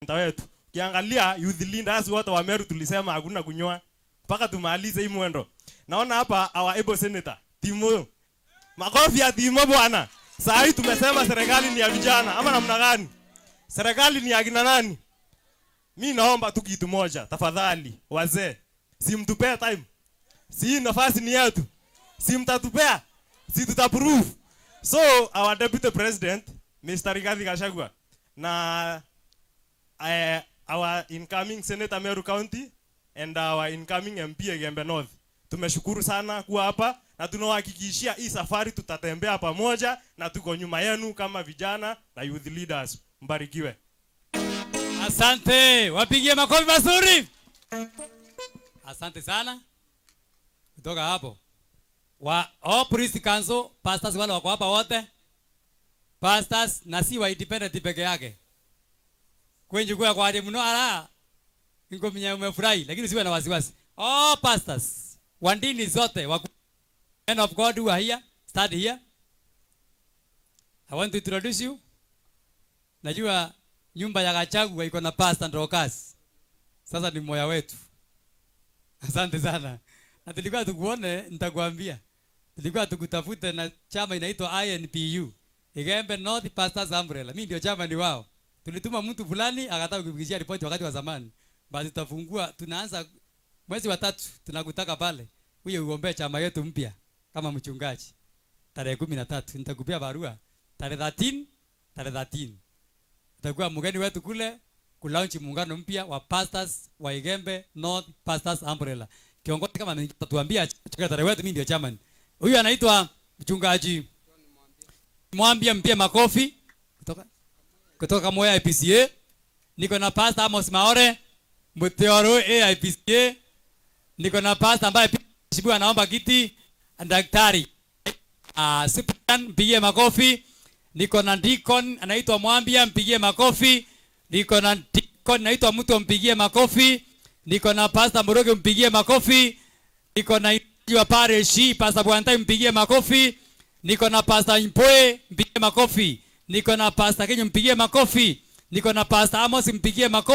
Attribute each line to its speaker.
Speaker 1: Senator wetu. Ukiangalia youth leaders wote wa Meru tulisema hakuna kunyoa mpaka tumalize hii mwendo. Naona hapa our able senator Timo. Makofi ya Timo, bwana. Saa hii tumesema serikali ni ya vijana ama namna gani? Serikali ni ya kina nani? Mi naomba tu kitu moja, tafadhali wazee, si mtupee time, si hii nafasi ni yetu, si mtatupea, si tutaprove. So our deputy president, Mr. Rigathi Gachagua, na our incoming senator Meru County and our incoming MP Igembe North, tumeshukuru sana kuwa hapa na tunawahakikishia hii safari tutatembea pamoja na tuko nyuma yenu kama vijana na youth leaders. Mbarikiwe.
Speaker 2: Asante, wapigie makofi mazuri. Asante sana. Kutoka hapo wa all priest council pastors wale wako hapa wote, pastors na si wa independent peke yake. Kwenye kwa kwa mno ala ngomnya umefurahi, lakini usiwe na wasiwasi. All pastors wa dini zote wa men of God who are here, stand here. I want to introduce you. Najua nyumba ya Gachagua iko na Pastor Dorcas. Sasa ni moya wetu. Asante sana. Na tulikuwa tukuone, nitakwambia. Tulikuwa tukutafute na chama inaitwa INPU. Igembe North Pastors Umbrella. Mimi ndio chama ni wao. Tulituma mtu fulani akataka kufikishia ripoti wakati wa zamani. Basi tutafungua, tunaanza mwezi wa tatu, tunakutaka pale. Huyo uombee chama yetu mpya kama mchungaji. Tarehe 13 nitakupia barua. Tarehe 13, tarehe 13. Utakuwa mgeni wetu kule kulaunch muungano mpya wa pastors wa Igembe North Pastors Umbrella. Kiongozi kama atatuambia secretary wetu, mimi ndio chairman. Huyu anaitwa mchungaji Mwambia, mpie makofi kutoka Moya IPCA. Niko na Pastor Amos Maore Mutioro AIPCA. Niko na pastor ambaye pia Shibu anaomba kiti, daktari Cyprian, mpigie makofi. Niko na deacon anaitwa Mwambia, mpigie makofi. Niko na deacon anaitwa Mtu, mpigie makofi. Niko na Pastor Muruge, mpigie makofi. Niko na wa parish Pastor Bwantai, mpigie makofi. Niko na Pastor Mpoe, mpigie makofi. Niko na Pastor Kenyo, mpigie makofi. Niko na Pastor Amos, mpigie makofi.